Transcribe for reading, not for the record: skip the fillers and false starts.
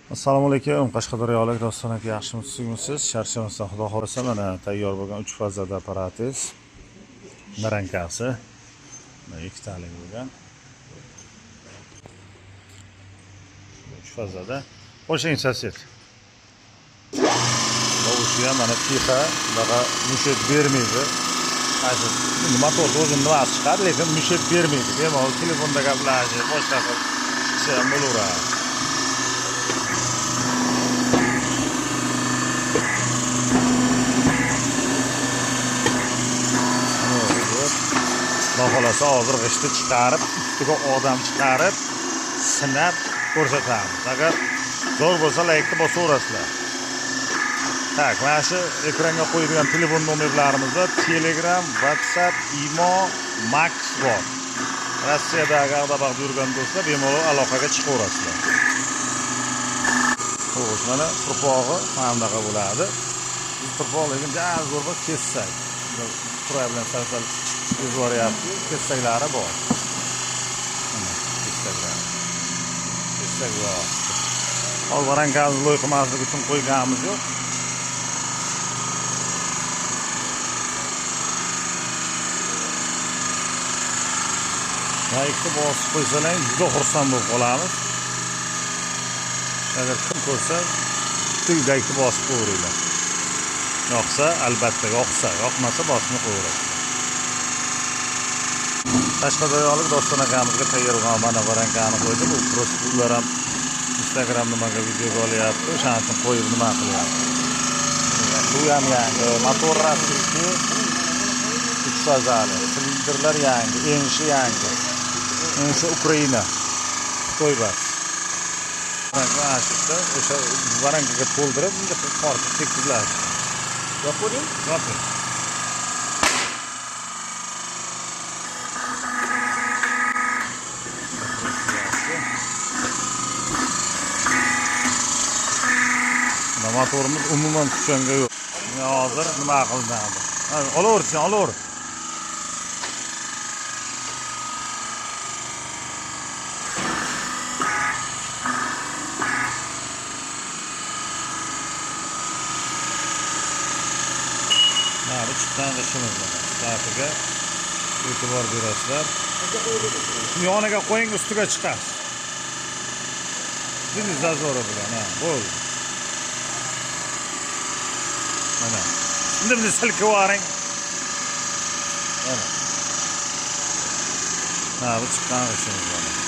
Assalomu alaykum, Qashqadaryolik Doston aka, yaxshimisiz? Charchamasdan, Xudo xohlasa, mana tayyor bo'lgan 3 fazada apparatingiz. Narankasi. Mana ikkitalik bo'lgan. 3 fazada. Qo'shing sosed. Tovushi ham mana tixa, bunaqa mushet bermaydi. Mana shu motorni o'zini nimasi chiqadi, lekin mushet bermaydi. Bemalol telefonda gaplashib, boshqa qilib chiqsa ham bo'laveradi. Xudo xohlasa hozir g'ishtni chiqarib, ustiga odam chiqarib, sinab ko'rsatamiz. Agar zo'r bo'lsa, laykni bosaverasizlar. Tak, mana shu ekranga qo'yilgan telefon nomerlarimizda Telegram, WhatsApp, Imo, Max bor. Rossiyadagi ag'da-bag'da yurgan do'stlar bemalol aloqaga chiqaverasizlar. Xo'sh, mana turpog'i mana bunaqa bo'ladi. Biz turpoq lekin juda zo'r bo'lib kessak. Quray bilan sal-sal yuboryapti. Kessaklari bor. Mana kessaklar. Kessak bor. Hozir varankamizni loy qilmaslik uchun qo'yganimiz yo'q. Laykni bosib qo'ysalar juda xursand bo'lib qolamiz. Agar kim ko'rsa, bitta laykni bosib qo'yaveringlar. Yoqsa, albatta yoqsa, yoqmasa bosmay qo'yaverasizlar. Qashqadaryolik Doston akamizga tayyor bo'lgan mana varankani qo'ydim. U prosta ular ham Instagram nimaga videoga olyapti, o'shaning uchun qo'yib nima qilyapti. Bu ham yangi, motor rossiyski, 3 fazali, silindrlar yangi, enshi yangi. Enshi Ukraina, Xitoy bas. Mana shu yerda o'sha varankaga to'ldirib, bunga tortib tekizladi. Yoping. Yoping. Motorimiz umuman kuchanga yo'q. Hozir nima qilinadi? Olaversin, olaver. Mana bu chiqqan g'ishimiz mana. Sifatiga e'tibor berasizlar. Yoniga qo'ying, ustiga chiqasiz. Buni zazori bilan, ha, bo'ldi. Mana. Endi buni silkib yuboring. Mana. Ha, bu chiqqan g'ishimiz mana.